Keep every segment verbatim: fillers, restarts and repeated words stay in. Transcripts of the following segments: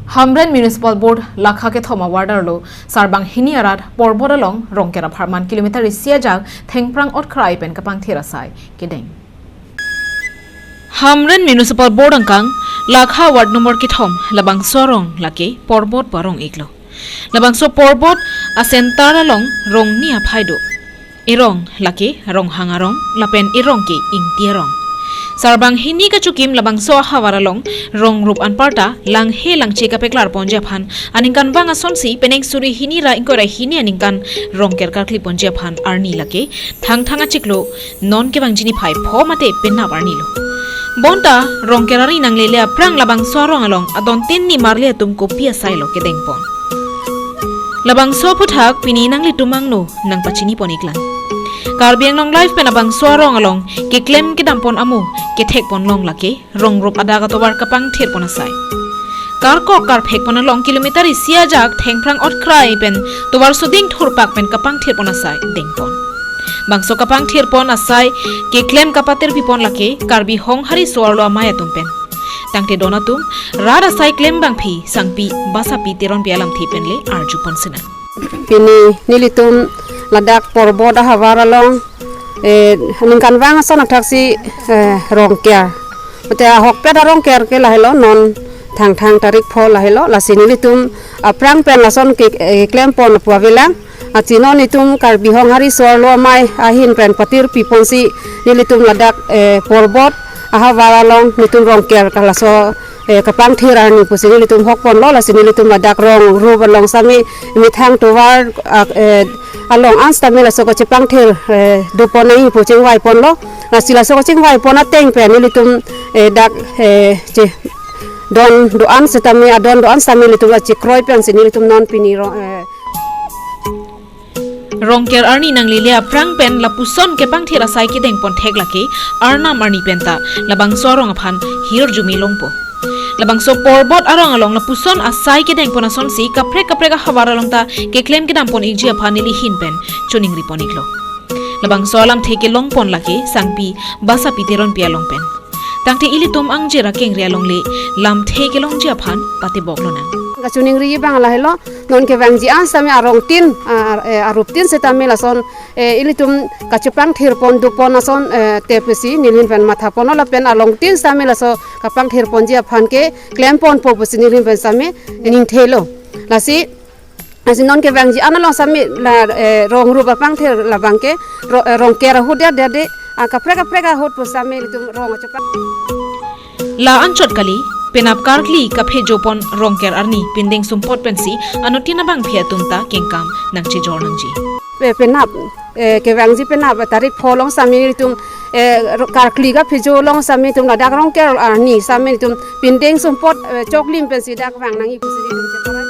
Hamren Municipal Board lakha kethom award arlo Sarbang hini arat Porbot along Rongker apharman kilometer isi ajak thengphrang otkrai pen kapangthir asai kedeng. Hamren Municipal Board angkang lakha ward number kethom labangso arong lake Porbot pu arong iklo. Labangso Porbot a-center along rong ni aphai do. Erong lake Ronghang arong lapen erong ke Ingti arong. Sarbang hini kachikim labangso ahavar along rong rup anparta langhe langche kapeklar ponji aphan aningkanvang asonsi penang suri hini ra ingkoi ra hini aningkan Rongker karkli ponji aphan arni lake Thangthang achiklo non kevangji niphai pho mate penap arni lo. Bonta Rongker arni nanglele aphrang labangso arong along adon tin nimarli atum kopi asai lo kedengpon. Labangso aphuthak pini nanglitum angno nangpachini pon iklang. Karbi Anglong Live pen labangso arong along keklem kedampon amo kethekpon long lake rong rup adak atovar kapangthir pon asai. Karkok karphek pon along kilometer isi ajak thengphrang otkrai pen tovar soding thurpak pen kapangthir pon asai dengpon. Bangso kapangthir pon asai keklem kapatir pipon lake Karbi Honghari so-arlo amei atum pen. Tangte don atum rat asai klem bangphi sangpi Basapi Teronpi alamthe pen le arju pon sinang. Pini nelitum ladak Porbot ahavar along, eh, ningkanvang ason athaksi, eh, Rongker. Mate ahokpet a-Rongker ke lahelo non Thangthang tarik pho lahelo. Lasi nelitum aphrang pen lason ke, eh, klem pon pu avelang. Achi non itum Karbi Honghari so-arlo amei ahin pen patir piponsi nelitum ladak, eh, Porbot ahavar along nelitum Rongker kalaso, eh, kapangthir arni pusi nelitum hok ponlo, lasi nelitum ladak rong rup along sami methang tovar, ah, eh, along an sitame laso kachepangthir, eh, dopon nangji pu chingvai ponlo. Lasi laso kachingvai pon ateng pen nelitum, eh, dak, eh, che don do-an sitame adon do-an sitame nelitum la chekroi pensi nelitum non pini rong, eh, Rongker arni nanglele aphrang pen lapuson kepangthir asai kedengpon thek lake Arnam arni penta labangso arong aphan hirjume longpo. Labangso Porbot arong along lapuson asai kedengpon asonsi kaprek kaprek ahavar along ta keklem kedampon ikji aphan neli ahin pen choningri pon iklo. Labangso alamthe kelong pon lake sangpi Basapi Teronpi along pen. Tangte ilitum angjir akengri along le lamthe kelongji aphan patebok lonang. Kachoningri abang lahelo, non kevangji an sitame arong tin, ah, eh, arup tin sitame lason, eh, ilitum kachepangthir pon dopon ason, eh, te pusi neli ahin pen matha ponlo lapen along tin sitame laso kapangthir ponji aphan keklem ponpo pusi neli ahin pen sitame ningthelo. Lasi, lasi non kevangji an along sitame la, eh, rong rup apangthir labang ke ro-, eh, Rongker ahut dia dia de, ah, kaprek kaprek ahut pu sitame ilitum rong achepang. La anchot kali, penap karkli kaphejo pon Rongker arni pindeng sumpot pensi anuttin abangphi atum ta kengkam nangchejor nangji. Pe-, penap, eh, kevangji penap tarik pho along sitame nelitum, eh, ro-, karkli kaphejo along sitame nelitum ladak Rongker arni sitame nelitum pindeng sumpot, eh, choklim pensi dak vang nangji pusi nelitum cheparai.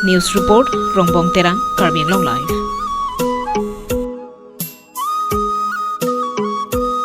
News report, Rongbong Terang, Karbi Anglong Live.